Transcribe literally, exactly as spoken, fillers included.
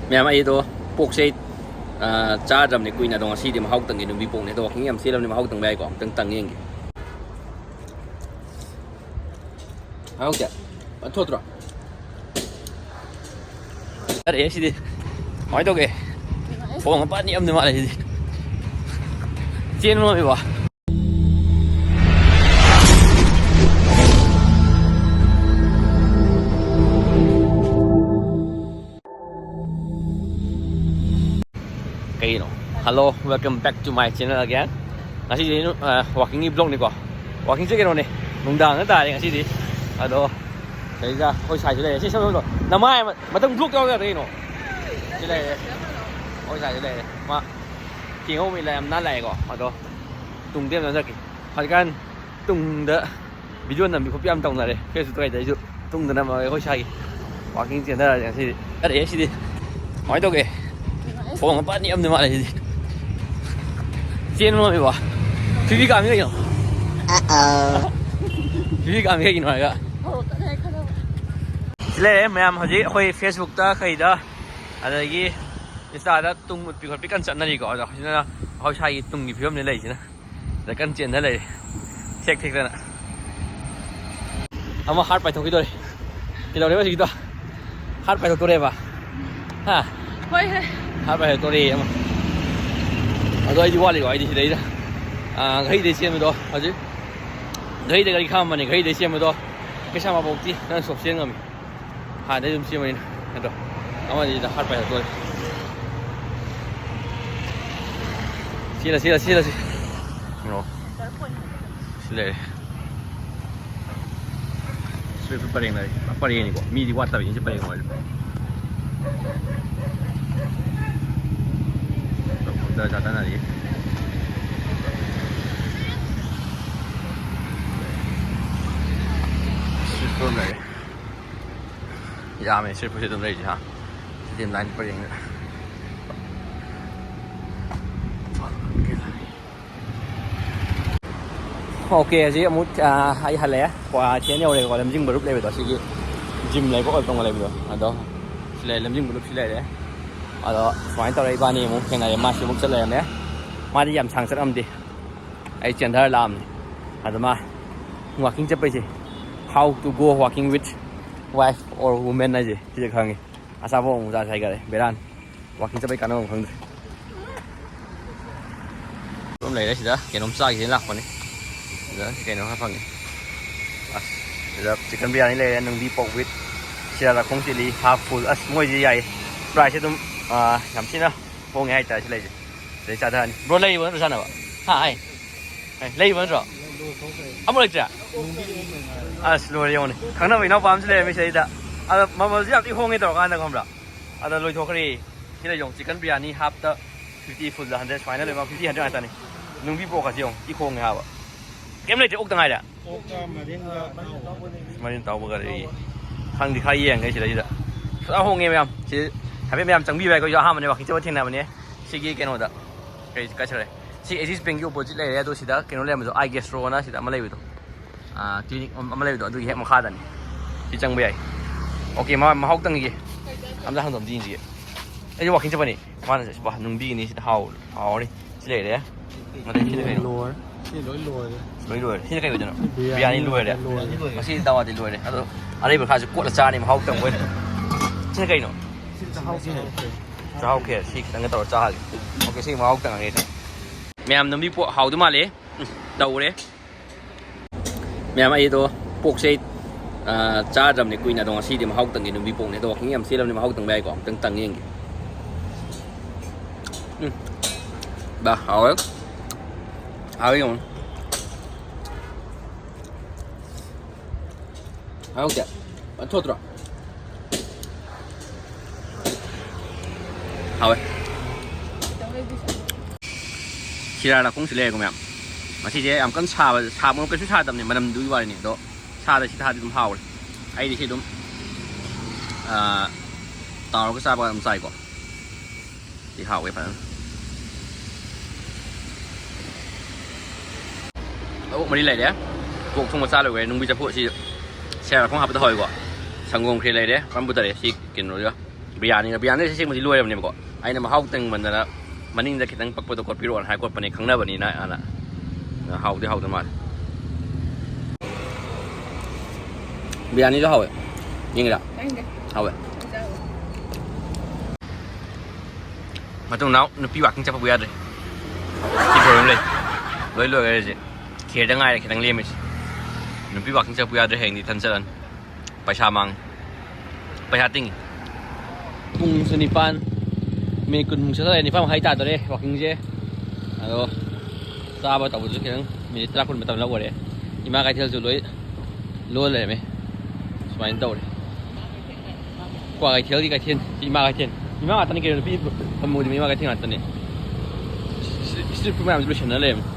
ꯃꯌꯥꯝ, ꯑꯩꯗꯣ ꯄꯣꯛꯁꯦ, ꯑ, ꯆꯥꯗ꯭ꯔꯕꯅꯦ ꯀꯨꯏꯅ꯫ ꯑꯗꯣ ꯉꯁꯤꯗꯤ ꯃꯍꯥꯎ ꯇꯪꯒꯦ, ꯅꯨꯄꯤ ꯄꯣꯛꯅꯦ꯫ ꯑꯗꯣ ꯋꯥꯀꯤꯡ ꯌꯥꯝ ꯆꯦꯜꯂꯕꯅꯦ, ꯃꯍꯥꯎ ꯇꯪꯕ ꯌꯥꯏꯀꯣ? ꯑꯝꯇꯪ ꯇꯪ ꯌꯦꯡꯒꯦ꯫ ꯃꯍꯥꯎꯁꯦ ꯐꯖꯅ ꯊꯣꯠꯇ꯭ꯔꯣ? ꯌꯥꯔꯦ ꯁꯤꯗꯤ꯫ ꯀꯃꯥꯏꯅ ꯇꯧꯒꯦ? ꯈꯣꯡ ꯃꯄꯥꯟ ꯌꯥꯝꯅ ꯃꯥꯜꯂꯦ ꯁꯤꯗꯤ꯫ ꯆꯦꯟꯕ ꯉꯝꯃꯤꯕꯣ? ꯀꯩꯅꯣ? Hello, welcome back to my channel again. ꯉꯁꯤꯗꯤ, ꯑ, walkingꯒꯤ vlogꯅꯤꯀꯣ꯫ Walkingꯁꯦ ꯀꯩꯅꯣꯅꯦ, ꯅꯨꯡꯗꯥꯡꯗ ꯇꯥꯔꯦ ꯉꯁꯤꯗꯤ꯫ ꯑꯗꯣ ꯁꯤꯗꯩꯗ ꯑꯩꯈꯣꯏ ꯁꯥꯏꯁꯨ ꯂꯩꯔꯦ꯫ ꯁꯤ ꯁꯝ ꯁꯝꯗꯣ ꯅꯃꯥꯏ ꯑꯃ-, ꯃꯊꯪ vlog ꯌꯥꯎ ꯌꯥꯗ꯭ꯔꯦ ꯀꯩꯅꯣ? ꯁꯤ ꯂꯩꯔꯦ꯫ ꯑꯩꯈꯣꯏ ꯁꯥꯏꯁꯨ ꯂꯩꯔꯦ꯫ ꯃꯥ ꯊꯦꯡꯍꯧꯕ ꯏꯂꯥ ꯌꯥꯝ ꯅꯥꯜꯂꯛꯑꯦꯀꯣ꯫ ꯑꯗꯣ ꯇꯨꯡꯗ ꯌꯥꯝ ꯅꯝꯖꯔꯛꯀꯦ꯫ ꯍꯧꯖꯤꯛꯀꯥꯟ ꯇꯨꯡꯗ video ꯅꯝꯕꯤ ꯈꯣꯠꯄꯤ ꯌꯥꯝ ꯇꯧꯅꯔꯦ Facebook ꯀꯩꯗ꯫ ꯑꯩꯁꯨ ꯇꯨꯡꯗ ꯅꯝꯃꯒꯦ ꯑꯩꯈꯣꯏ ꯁꯥꯏꯒꯤ꯫ Walking ꯆꯦꯟꯊꯔꯁꯦ ꯉꯁꯤꯗꯤ꯫ ꯌꯥꯔꯦ ꯁꯤꯗꯤ꯫ ꯀꯃꯥꯏꯅ ꯇꯧꯒꯦ? ꯈꯣꯡ ꯃꯄꯥꯟ ꯌꯥꯝꯅ ꯃꯥꯜꯂꯦ ꯁꯤꯗꯤ꯫ ꯆꯦꯟꯕ ꯉꯝꯃꯤꯕꯣ? ꯐꯤꯐꯤ ꯀꯥꯝꯃꯤ ꯀꯩꯅꯣ? ꯐꯤꯐꯤ ꯀꯥꯝꯃꯤ ꯀꯩꯒꯤꯅꯣ ꯍꯥꯏꯔꯒ꯫ ꯁꯤ ꯂꯩꯔꯦ ꯃꯌꯥꯝ, ꯍꯧꯖꯤꯛ ꯑꯩꯈꯣꯏ Facebookꯇ ꯀꯩꯗ, ꯑꯗꯒꯤ Instaꯗ ꯇꯨꯡ ꯎꯠꯄꯤ ꯈꯣꯠꯄꯤ ꯀꯟꯅ ꯆꯠꯅꯔꯤꯀꯣ꯫ ꯑꯗꯣ ꯍꯧꯖꯤꯛꯅ ꯑꯩꯈꯣꯏ ꯁꯥꯏꯒꯤ ꯇꯨꯡꯒꯤ ꯐꯤꯕꯝꯅꯤ ꯂꯩꯔꯤꯁꯤꯅ꯫ ꯁꯤꯗ ꯀꯟꯅ ꯆꯦꯟꯗ ꯂꯩꯔꯦ꯫ ꯊꯦꯛ ꯊꯦꯛꯇꯅ꯫ ꯑꯃ heart ꯄꯥꯏꯊꯣꯛꯈꯤꯗꯣꯔꯦ꯫ ꯀꯩꯗꯧꯔꯦꯕ ꯍꯧꯖꯤꯛꯀꯤꯗꯣ? Heart ꯄꯥꯏꯊꯣꯛꯇꯣꯔꯦꯕ? ꯍꯥ? ꯍꯣꯏ, ꯍꯣꯏ꯫ Heart ꯄꯥꯏꯊꯣꯛꯇꯣꯔꯦ ꯑꯃ꯫ ꯑꯗꯣ ꯑꯩꯗꯤ ꯋꯥꯠꯂꯤꯀꯣ, ꯑꯩꯗꯤ ꯁꯤꯗꯩꯗ, ꯑꯥ, ꯘꯔꯤꯗꯩ ꯆꯦꯟꯕꯗꯣ ꯍꯧꯖꯤꯛ, ꯘꯔꯤꯗ ꯒꯥꯔꯤ ꯈꯥꯝꯕꯅꯦ, ꯘꯔꯤꯗꯩ ꯆꯦꯟꯕꯗꯣ ꯀꯩꯁꯥꯝꯄꯥꯠꯐꯥꯎꯗꯤ ꯅꯪ ꯁꯣꯛ ꯆꯦꯟ ꯉꯝꯃꯤ꯫ ꯍꯥꯟꯅꯗꯩ ꯑꯗꯨꯝ ꯆꯦꯟꯕꯅꯤꯅ꯫ ꯑꯗꯣ ꯑꯃꯗꯤ heart ꯄꯥꯏꯊꯣꯛꯇꯣꯔꯦ꯫ ꯁꯤꯂ, ꯁꯤꯂ, ꯁꯤꯂ, ꯁꯤ꯫ ꯑꯣ꯫ ꯁꯤ ꯂꯩꯔꯦ꯫ ꯁꯤ ꯄꯔꯦꯡ ꯂꯩꯔꯦ꯫ ꯄꯔꯦꯡꯅꯤꯀꯣ꯫ ꯃꯤꯗꯤ ꯋꯥꯠꯇꯕ ꯌꯦꯡꯁꯤ ꯄꯔꯦꯡ ꯑꯣꯏꯔꯦ꯫ ꯗ ꯆꯥ ꯇꯥꯟꯅꯔꯤ꯫ ꯁꯤ ꯄꯔꯦꯡ ꯂꯩꯔꯦ꯫ ꯌꯥꯝꯃꯦ ꯁꯤꯔꯄꯨꯁꯤ ꯑꯗꯨꯝ ꯂꯩꯔꯤꯁꯦ ꯍꯥ꯫ ꯁꯤꯗꯤ ꯂꯥꯏꯟ ꯄꯔꯦꯡꯗ꯫ ꯑꯣꯀꯦ, ꯍꯧꯖꯤꯛ ꯑꯃꯨꯛ, ꯑꯥ, ꯑꯩ ꯍꯜꯂꯛꯑꯦ꯫ ꯀ꯭ꯋꯥꯊꯦꯟ ꯌꯧꯔꯦꯀꯣ, ꯂꯝꯖꯤꯡꯕ ꯔꯨꯞ ꯂꯩꯕꯗꯣ, ꯁꯤꯒꯤ ꯖꯤꯝ ꯂꯩꯕ ꯑꯣꯏꯜ ꯇꯣꯡꯉ ꯂꯩꯕꯗꯣ꯫ ꯑꯗꯣ ꯁꯤ ꯂꯩꯔꯦ, ꯂꯝꯖꯤꯡꯕ ꯔꯨꯞ ꯁꯤ ꯂꯩꯔꯦ꯫ ꯑꯗꯣ ꯁꯨꯃꯥꯏꯅ ꯇꯧꯔꯦ, ꯏꯕꯥꯅꯤ ꯑꯃꯨꯛ ꯊꯦꯡꯅꯔꯦ꯫ ꯃꯥꯁꯤ ꯑꯃꯨꯛ ꯆꯠ ꯂꯩꯔꯝꯃꯦ꯫ ꯃꯥꯗꯤ ꯌꯥꯝ ꯁꯥꯡ ꯆꯠꯂꯝꯗꯦ, ꯑꯩ ꯆꯦꯟꯊꯔ ꯂꯥꯛꯑꯝꯅꯦ꯫ ꯑꯗꯣ ꯃꯥ ꯋꯥꯀꯤꯡ ꯆꯠꯄꯩꯁꯦ, how to go walking with wife or woman ꯍꯥꯏꯁꯦ ꯁꯤꯁꯦ ꯈꯪꯉꯤ꯫ ꯑꯆꯥꯄꯣꯠ ꯑꯃꯨꯛ ꯆꯥꯁꯦ ꯍꯥꯏꯈꯔꯦ, ꯕꯦꯔꯥꯅꯤ꯫ ꯋꯥꯀꯤꯡ ꯆꯠꯄꯩ ꯀꯥꯟꯅꯕ ꯑꯃ ꯈꯪꯗ꯭ꯔꯦ꯫ ꯑꯗꯨꯝ ꯂꯩꯔꯦ ꯁꯤꯗ, ꯀꯩꯅꯣꯝ ꯆꯥꯈꯤꯁꯦꯅ ꯂꯥꯛꯄꯅꯤ꯫ ꯁꯤꯗ ꯀꯩꯅꯣ ꯈꯔ ꯐꯪꯉꯦ꯫ ꯑꯁ, ꯁꯤꯗ chicken biryani ꯂꯩꯔꯦ, ꯅꯨꯡꯕꯤ pork with Sira ꯔꯥꯈꯣꯡ chilli half full꯫ ꯑꯁ, ꯃꯣꯏꯁꯦ ꯌꯥꯏꯌꯦ, price ꯁꯦ ꯑꯗꯨꯝ, ꯑꯥ, ꯌꯥꯝ ꯊꯤꯅ ꯍꯣꯡꯉꯦ ꯍꯥꯏꯇꯥꯔꯦ ꯁꯤ ꯂꯩꯁꯦ꯫ ꯁꯤꯗꯩ ꯆꯥꯊꯔꯅꯤ꯫ Bro, ꯂꯩꯔꯤꯕꯣ ꯅꯠꯇ꯭ꯔꯣ ꯆꯥꯅꯕ? ꯍꯥ, ꯍꯥꯏ꯫ ꯍꯥꯏ, ꯂꯩꯔꯤꯕꯣ ꯅꯠꯇ꯭ꯔꯣ? ꯑꯃꯨꯛ ꯂꯩꯇ꯭ꯔꯦ? ꯑꯁ, ꯂꯣꯏꯔꯦ ꯌꯦꯡꯉꯨꯅꯦ꯫ ꯈꯪꯅꯕ ꯏꯅꯥꯎꯄꯥ ꯑꯃꯁꯨ ꯂꯩꯔꯝꯃꯤ ꯁꯤꯗꯩꯗ꯫ ꯑꯗꯣ ꯃꯃꯜꯁꯨ ꯌꯥꯝ ꯊꯤ ꯍꯣꯡꯉꯦ ꯇꯧꯔꯀꯥꯟꯗ, ꯈꯪꯕ꯭ꯔꯥ? ꯑꯗ ꯂꯣꯏꯊꯣꯛꯈ꯭ꯔꯦ꯫ ꯁꯤ ꯂꯩ ꯌꯦꯡꯉꯨ, chicken biryani half ꯇ fifty, full ꯗ hundred, ꯁꯨꯃꯥꯏꯅ ꯂꯩꯕ fifty, hundred ꯉꯥꯛꯇꯅꯤ꯫ ꯅꯨꯡꯕꯤ pork ꯀꯁꯦ ꯌꯦꯡꯉꯨ, ꯊꯤ ꯍꯣꯡꯉꯦ ꯍꯥꯏꯕ꯫ ꯀꯩꯝ ꯂꯩꯇ꯭ꯔꯦ, ꯑꯣꯛꯇ ꯉꯥꯏꯔꯦ꯫ ꯑꯣꯛꯀ ꯃꯔꯤꯟꯒ ꯑꯇꯥꯎꯕ꯫ ꯃꯔꯤꯟ ꯑꯇꯥꯎꯕꯒ ꯂꯩꯔꯤ꯫ ꯈꯪꯗꯤ ꯈꯔ ꯌꯦꯡꯒꯦ ꯁꯤꯗꯩꯁꯤꯗ꯫ ꯐꯖꯅ ꯍꯣꯡꯉꯦ ꯃꯌꯥꯝ꯫ ꯁꯤ ꯍꯥꯏꯐꯦꯠ ꯃꯌꯥꯝ ꯆꯪꯕꯤꯕ ꯍꯥꯏ, ꯑꯩꯈꯣꯏꯁꯨ ꯑꯍꯥꯟꯕꯅꯦ walking ꯆꯠꯄ ꯊꯦꯡꯅꯕꯅꯦ꯫ ꯁꯤꯒꯤ ꯀꯩꯅꯣꯗ, ꯀꯩ, ꯀꯥꯏ ꯆꯠꯈ꯭ꯔꯦ? ꯁꯤ ꯑꯦꯖꯤꯁ ꯕꯦꯡꯒꯤ opposite ꯂꯩꯔꯦ, ꯑꯗꯣ ꯁꯤꯗ ꯀꯩꯅꯣ ꯂꯩꯔꯝꯕꯗꯣ, ꯑꯥꯏ ꯒꯦꯁꯇ꯭ꯔꯣꯅ ꯁꯤꯗ ꯑꯃ ꯂꯩꯕꯗꯣ꯫ ꯑꯥ, clinic ꯑꯃ ꯂꯩꯕꯗꯣ, ꯑꯗꯨꯒꯤ ꯍꯦꯛ ꯃꯈꯥꯗꯅꯤ꯫ ꯁꯤ ꯆꯪꯕ ꯌꯥꯏ꯫ ꯑꯣꯀꯦ, ꯃꯥ ꯃꯍꯥꯎ ꯇꯪꯈꯤꯒꯦ꯫ ꯑꯝꯇ ꯍꯥꯡꯗꯣꯛ ꯑꯝꯇ ꯌꯦꯡꯁꯤꯒꯦ꯫ ꯑꯩꯁꯨ walking ꯆꯠꯄꯅꯤ꯫ ꯃꯥꯅ ꯆꯠꯁꯤ, ꯕꯥ, ꯅꯨꯡꯕꯤꯒꯤꯅꯤ ꯁꯤꯗ ꯍꯥꯎ-, ꯍꯥꯎꯔꯅꯤ꯫ ꯁꯤ ꯂꯩꯔꯦ꯫ ꯃꯊꯪ ꯁꯤꯅ ꯀꯩꯅꯣ? ꯂꯣꯏꯔꯦ꯫ ꯁꯤ ꯂꯣꯏ ꯂꯣꯏꯔꯦ꯫ ꯂꯣꯏ ꯂꯣꯏꯔꯦ꯫ ꯁꯤꯅ ꯀꯩ ꯑꯣꯏꯗꯣꯏꯅꯣ? ꯕꯤꯔꯌꯥꯅꯤ ꯕꯤꯔꯌꯥꯅꯤ ꯂꯣꯏꯔꯦ꯫ ꯂꯣꯏꯔꯦ꯫ ꯉꯁꯤꯗꯤ ꯗꯥꯋꯥꯗꯤ ꯂꯣꯏꯔꯦ꯫ ꯑꯗꯣ ꯑꯔꯩꯕ ꯈꯔꯁꯨ ꯀꯣꯠꯂ ꯆꯥꯔꯅꯤ, ꯃꯍꯥꯎ ꯇꯪꯕ ꯑꯣꯏꯅ꯫ ꯁꯤꯅ ꯀꯩꯅꯣ? ꯁꯤ ꯆꯥꯛꯍꯥꯎ ꯈꯦꯔ꯫ ꯆꯥꯛꯍꯥꯎ ꯈꯦꯔ꯫ ꯁꯤ ꯈꯤꯇꯪꯒ ꯇꯧꯔ ꯆꯥꯔꯒꯦ꯫ ꯑꯣꯀꯦ, ꯁꯤ ꯃꯍꯥꯎ ꯇꯪꯉꯒꯦ꯫ ꯃꯌꯥꯝ ꯅꯨꯡꯕꯤ pork ꯍꯥꯎꯗꯧ ꯃꯥꯜꯂꯦ꯫ ꯎꯝ, ꯇꯧꯔꯦ꯫ ꯃꯌꯥꯝ, ꯑꯩꯗꯣ pork ꯁꯦ, ꯑꯥ, ꯆꯥꯗ꯭ꯔꯕꯅꯦ ꯀꯨꯏꯅ, ꯑꯗꯣ ꯉꯁꯤꯗꯤ ꯃꯍꯥꯎ ꯇꯪꯒꯦ ꯅꯨꯡꯕꯤ pork ꯅꯦ꯫ ꯑꯗꯣ walking ꯌꯥꯝ ꯆꯦꯜꯂꯕꯅꯤ, ꯃꯍꯥꯎ ꯇꯪꯕ ꯌꯥꯏꯀꯣ? ꯑꯝꯇꯪ ꯇꯪ ꯌꯦꯡꯒꯦ꯫ ꯎꯝ꯫ ꯕꯥ, ꯍꯥꯎꯋꯦ꯫ ꯍꯥꯎꯋꯦ ꯌꯦꯡꯉꯨ꯫ ꯍꯥꯎꯇꯦ? ꯐꯠ ꯊꯣꯠꯇ꯭ꯔꯣ? ꯍꯥꯎꯋꯦ꯫ ꯁꯤꯔꯥ ꯂꯥꯈꯣꯡꯁꯨ ꯂꯩꯔꯦꯀꯣ ꯃꯌꯥꯝ꯫ ꯉꯁꯤꯁꯦ ꯌꯥꯝ ꯀꯟꯅ ꯁꯥꯕ, ꯁꯥꯕ ꯀꯩꯁꯨ ꯁꯥꯗꯕꯅꯦ, ꯃꯅꯝꯗꯨꯒꯤ ꯋꯥꯔꯤꯅꯤ꯫ ꯑꯗꯣ ꯁꯥꯗ ꯁꯤ ꯊꯥꯗꯤ ꯑꯗꯨꯝ ꯍꯥꯎꯔꯦ꯫ ꯑꯩꯗꯤ ꯁꯤ ꯑꯗꯨꯝ, ꯑꯥ, ꯇꯥꯎꯔꯒ ꯆꯥꯕ ꯑꯗꯨꯝ ꯆꯥꯏꯀꯣ꯫ ꯁꯤ ꯍꯥꯎꯋꯦ ꯐꯖꯅ꯫ ꯑꯣꯛ ꯃꯔꯤ ꯂꯩꯔꯦ꯫ ꯄꯣꯛ ꯊꯣꯡꯕ ꯆꯥ ꯂꯣꯏꯈ꯭ꯔꯦ꯫ ꯅꯨꯡꯕꯤ ꯆꯐꯨ ꯑꯁꯤ ꯁꯦꯔ ꯃꯈꯣꯡ ꯍꯥꯞꯄꯗ ꯍꯥꯎꯋꯦꯀꯣ꯫ ꯁꯪꯒꯣꯝ ꯈ꯭ꯔꯦ ꯂꯩꯔꯦ꯫ ꯀꯔꯝ ꯄꯨꯊꯔꯦ ꯁꯤ ꯀꯩꯅꯣꯁꯤꯒ꯫ ꯕꯤꯔꯌꯥꯅꯤꯒ ꯕꯤꯔꯌꯥꯅꯤꯁꯦ ꯑꯁꯦꯡꯕꯗꯤ ꯂꯣꯏꯔꯕꯅꯦꯕꯀꯣ꯫ ꯑꯩꯅ ꯃꯍꯥꯎ ꯇꯪꯃꯟꯗꯅ ꯃꯅꯤꯡꯗ ꯈꯤꯇꯪ ꯄꯛꯄꯗꯣ ꯀꯣꯠꯄꯤꯔꯛꯑꯣꯅ ꯍꯥꯏ ꯀꯣꯠꯄꯅꯦ, ꯈꯪꯅꯕꯅꯤꯅ ꯍꯥꯟꯅ꯫ ꯍꯥꯎꯗꯤ ꯍꯥꯎꯗꯧ ꯃꯥꯜꯂꯦ꯫ ꯕꯤꯔꯌꯥꯅꯤꯁꯨ ꯍꯥꯎꯋꯦ꯫ ꯌꯦꯡꯒꯦꯔꯥ? ꯆꯥꯅꯤꯡꯗꯦ꯫ ꯍꯥꯎꯋꯦ꯫ ꯑꯩ ꯆꯥꯔꯣꯏ꯫ ꯃꯇꯨꯡꯅꯥꯎ ꯅꯨꯄꯤ ꯋꯥꯀꯤꯡ ꯆꯠꯄꯕꯨ ꯌꯥꯗ꯭ꯔꯦ꯫ ꯁꯤ ꯄ꯭ꯔꯣꯕ꯭ꯂꯦꯝ ꯂꯩ꯫ ꯂꯣꯏ ꯂꯣꯏꯈ꯭ꯔꯦ ꯍꯧꯖꯤꯛ꯫ ꯈꯦꯔꯗ ꯉꯥꯏꯔꯦ ꯈꯤꯇꯪ ꯂꯦꯝꯃꯤꯁꯦ꯫ ꯅꯨꯄꯤ ꯋꯥꯀꯤꯡ ꯆꯠꯄ ꯌꯥꯗ꯭ꯔꯦ, ꯍꯌꯦꯡꯗꯤ ꯏꯊꯟ ꯆꯠꯂꯅꯤ꯫ ꯄꯩꯁꯥ ꯃꯥꯡꯉꯤ꯫ ꯄꯩꯁꯥ ꯇꯤꯡꯉꯤ꯫ ꯄꯨꯡꯁꯨ ꯅꯤꯄꯥꯟ, ꯃꯤꯅꯤꯠ ꯀꯨꯟꯃꯨꯛ ꯆꯠꯂꯦ, ꯅꯤꯄꯥꯟ ꯃꯈꯥꯏ ꯇꯥꯗꯣꯔꯦ ꯋꯥꯀꯤꯡꯁꯦ꯫ ꯑꯗꯣ ꯆꯥꯕ ꯇꯧꯕꯗꯨꯁꯨ ꯈꯤꯇꯪ ꯃꯤꯅꯤꯠ ꯇꯔꯥ ꯀꯨꯟ ꯃꯇꯝ ꯂꯧꯈꯔꯦ꯫ ꯏꯃꯥ ꯀꯩꯊꯦꯜꯁꯨ ꯂꯣꯏ ꯂꯣꯜ ꯂꯩꯔꯝꯃꯦ꯫ ꯁꯨꯃꯥꯏꯅ ꯇꯧꯔꯦ꯫ ꯀ꯭ꯋꯥꯀꯩꯊꯦꯜꯒꯤ ꯀꯩꯊꯦꯜ, ꯁꯤ ꯏꯃꯥ ꯀꯩꯊꯦꯜ꯫ ꯏꯃꯥ ꯉꯥꯛꯇꯅꯤ ꯀꯩꯅꯣ, ꯅꯨꯄꯤ ꯐꯝꯃꯨꯗꯤ ꯏꯃꯥ ꯀꯩꯊꯦꯜ ꯉꯥꯛꯇꯅꯤ꯫ ꯏꯁꯇ꯭ꯔꯤꯠ ꯐꯨꯗ ꯃꯌꯥꯝꯁꯨ ꯂꯣꯏꯁꯟꯅ ꯂꯩꯔꯝꯃꯦ꯫